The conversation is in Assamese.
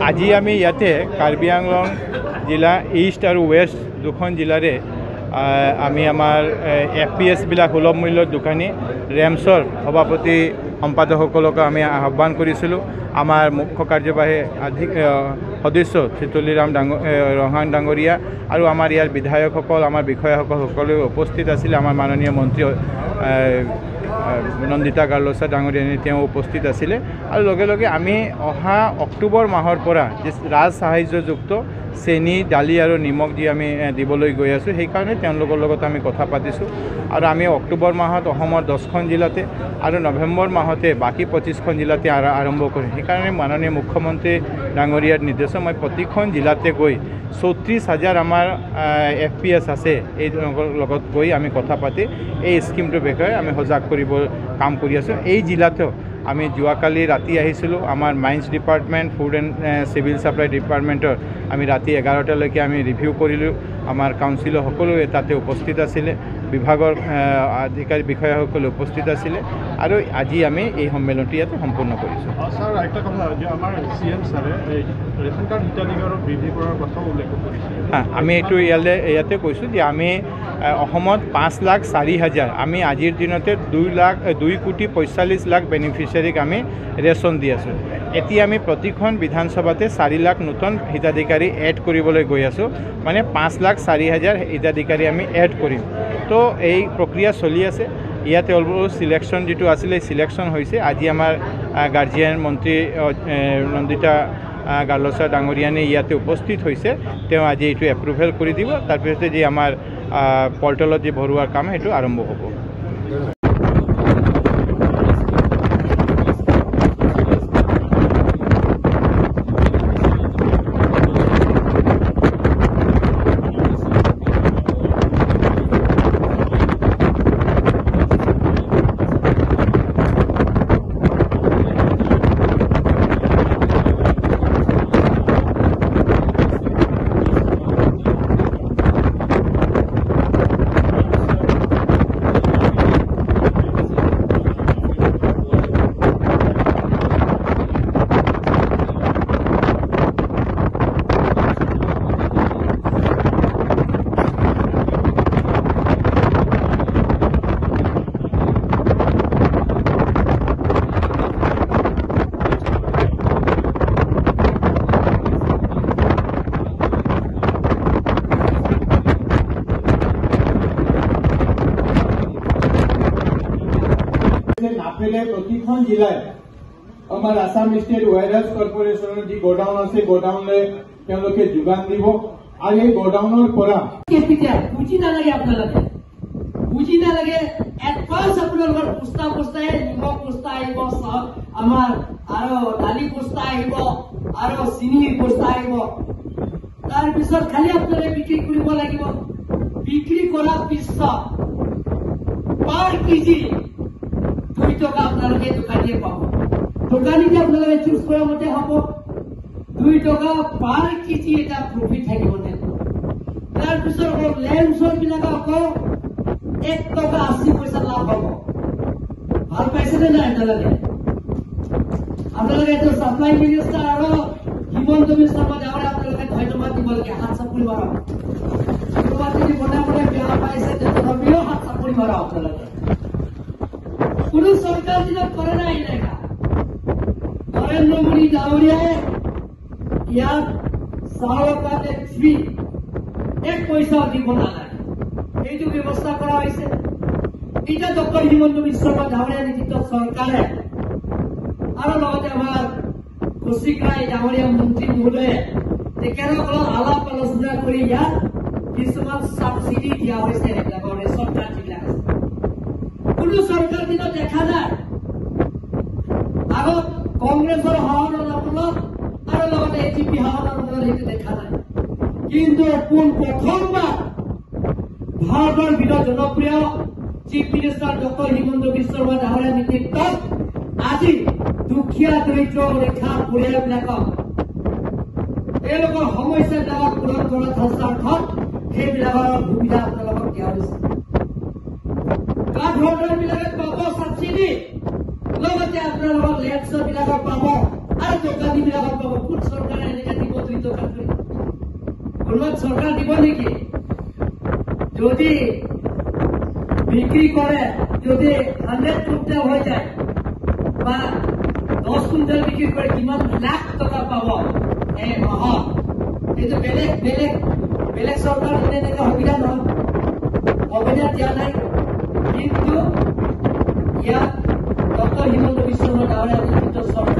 আজি আমি ইয়াতে কাৰ্বি আংলং জিলা ইষ্ট আৰু ৱেষ্ট দুখন জিলাৰে আমি আমাৰ এফ পি এছবিলাক সুলভ মূল্যৰ দোকানী ৰেমছৰ সভাপতি সম্পাদকসকলক আমি আহ্বান কৰিছিলোঁ। আমাৰ মুখ্য কাৰ্যবাহী সদস্য চিতলিৰাম ৰহাং ডাঙৰীয়া আৰু আমাৰ ইয়াৰ বিধায়কসকল, আমাৰ বিষয়াসকল সকলোৱে উপস্থিত আছিলে। আমাৰ মাননীয় মন্ত্ৰী নন্দিতা গাৰ্লোচা ডাঙৰীয়ানী তেওঁ উপস্থিত আছিলে। আৰু লগে লগে আমি অহা অক্টোবৰ মাহৰ পৰা যি ৰাজ সাহায্যযুক্ত চেনি, দালি আৰু নিমখ দি আমি দিবলৈ গৈ আছোঁ, সেইকাৰণে তেওঁলোকৰ লগত আমি কথা পাতিছোঁ। আৰু আমি অক্টোবৰ মাহত অসমৰ 10খন জিলাতে আৰু নৱেম্বৰ মাহতে বাকী 25খন জিলাতে আৰম্ভ কৰিম। সেইকাৰণে মাননীয় মুখ্যমন্ত্ৰী ডাঙৰীয়াৰ নিৰ্দেশত মই প্ৰতিখন জিলাতে গৈ 34,000 আমাৰ এফ পি এছ আছে, এই লগত গৈ আমি কথা পাতি এই স্কীমটোৰ বিষয়ে আমি সজাগ কৰিব কাম কৰি আছোঁ। এই জিলাতেও আমি যোৱাকালি ৰাতি আহিছিলোঁ। আমাৰ mines department, food and civil supply ডিপাৰ্টমেণ্টৰ আমি ৰাতি 11টালৈকে আমি ৰিভিউ কৰিলোঁ। আমাৰ কাউন্সিলৰ সকলোৱে তাতে উপস্থিত আছিলে, বিভাগৰ আধিকাৰী বিষয়াসকল উপস্থিত আছিলে আৰু আজি আমি এই সন্মিলনটো ইয়াতে সম্পূৰ্ণ কৰিছোঁ। ছাৰ, একটা কথা যে আমাৰ চি এম ছাৰে ৰেচন কাৰ্ড হিতাধিকাৰক বৃদ্ধি কৰাৰ কথাও উল্লেখ কৰিছে। আমি এইটো ইয়াতে কৈছোঁ যে আমি অসমত 5,04,000 আমি আজিৰ দিনতে 2,45,00,000 বেনিফিচিয়াৰীক আমি ৰেচন দি আছোঁ। এতিয়া আমি প্ৰতিখন বিধানসভাতে 4 লাখ নতুন হিতাধিকাৰী এড কৰিবলৈ গৈ আছোঁ, মানে 5,04,000 হিতাধিকাৰী আমি এড কৰিম। তো এই প্ৰক্ৰিয়া চলি আছে। ইয়াতে অলপ চিলেকশ্যন যিটো আছিলে চিলেকশ্যন হৈছে। আজি আমাৰ গাৰ্জিয়ান মন্ত্ৰী নন্দিতা গাৰ্লোচা ডাঙৰীয়ানী ইয়াতে উপস্থিত হৈছে। তেওঁ আজি এইটো এপ্ৰুভেল কৰি দিব। তাৰপিছতে যি আমাৰ পৰ্টেলত যি ভৰোৱাৰ কাম সেইটো আৰম্ভ হ'ব। নাফেলে প্ৰতিখন জিলাই আমাৰ আছাম ষ্টেট ৱেৰহাউচ কৰ্পৰেশ্যনৰ যি গোডাউন আছে, গোডাউনলৈ তেওঁলোকে যোগান দিব আৰু এই গোডাউনৰ পৰা বুজি নালাগে, আপোনালোকে বুজি নালাগে। এডভান্স আপোনালোকৰ পোস্তা পোস্তাই নিমখ পোস্তা আহিব, আমাৰ আৰু দালি পোস্তা আহিব আৰু চেনিৰ পোস্তা আহিব। তাৰপিছত খালি আপোনালোকে বিক্ৰী কৰিব লাগিব। বিক্ৰী কৰাৰ পিছত পাৰ কেজি 2 টকা আপোনালোকে দোকানীয়ে পাব। দোকানীতে আপোনালোকে চুজ কৰা মতে হ'ব 2 টকা পাৰ কেজি এটা প্ৰফিট থাকিব। তাৰপিছত আকৌ লেমছৰ বিলাক আকৌ 1 টকা 80 পইচা লাভ হ'ব। ভাল পাইছেনে নাই আপোনালোকে? আপোনালোকে এইটো ছাপ্লাই মিনিষ্টাৰ আৰু হিমন্ত বিশ্ব শৰ্মা ডাঙৰীয়া আপোনালোকে ধন্যবাদ দিব লাগে, হাত চাপৰি মাৰক। কোনোবা যদি মনে মনে বেয়া পাইছে তথাপিও হাত চাপৰি মাৰক আপোনালোকে। কোনো চৰকাৰ দিনত কৰে নাই এনেকা। নৰেন্দ্ৰ মোদী ডাঙৰীয়াই ইয়াত চাউলৰ কাৰণে ফ্ৰী, 1 পইচাও দিব নালাগে, সেইটো ব্যৱস্থা কৰা হৈছে। এতিয়া ডক্টৰ হিমন্ত বিশ্ব শৰ্মা ডাঙৰীয়া নেতৃত্বত চৰকাৰে আৰু লগতে আমাৰ কৌশিক ৰায় ডাঙৰীয়া মন্ত্ৰী মহোদয়ে তেখেতসকলক আলাপ আলোচনা কৰি ইয়াত কিছুমান ছাবচিডি দিয়া হৈছে। সেইবিলাকৰ ৰেচন কাৰ্ড যিবিলাক আছে কোনো চৰকাৰ দিনত দেখা নাই। আগত কংগ্ৰেছৰ শাসনৰ আমোলত আৰু লগতে এ জি পি শাসনৰ আমোলত সেইটো দেখা নাই। কিন্তু পোন প্ৰথমবাৰ ভাৰতৰ ভিতৰত জনপ্ৰিয় chief minister doctor Himanta Biswa Sarma ডাঙৰীয়াৰ নেতৃত্বত আজি দুখীয়া দৰিদ্ৰ ৰেখা পৰিয়ালবিলাকক তেওঁলোকৰ সমস্যাবিলাকক পূৰণ কৰাৰ স্বাৰ্থত সেইবিলাকৰ সুবিধা আপোনালোকক দিয়া হৈছে। কাৰ্ড হোল্ডাৰবিলাকে পাব ছাবচিডি, লগতে আপোনালোকৰ লেপছৰ বিলাকৰ পাব আৰু দোকানীবিলাকৰ পাব। কোন চৰকাৰে কোনোবা চৰকাৰ দিব নেকি? যদি বিক্ৰী কৰে, যদি 100 কুইণ্টেল হৈ যায় বা 10 কুইণ্টেল বিক্ৰী কৰে, কিমান লাখ টকা পাব এই মাহত। এইটো বেলেগ বেলেগ বেলেগ চৰকাৰ এনেকুৱা সুবিধা নহয়, সুবিধা দিয়া নাই। কিন্তু ইয়াত ডক্টৰ হিমন্ত বিশ্ব শৰ্মা ডাঙৰীয়া নেতৃত্বৰ চৰকাৰ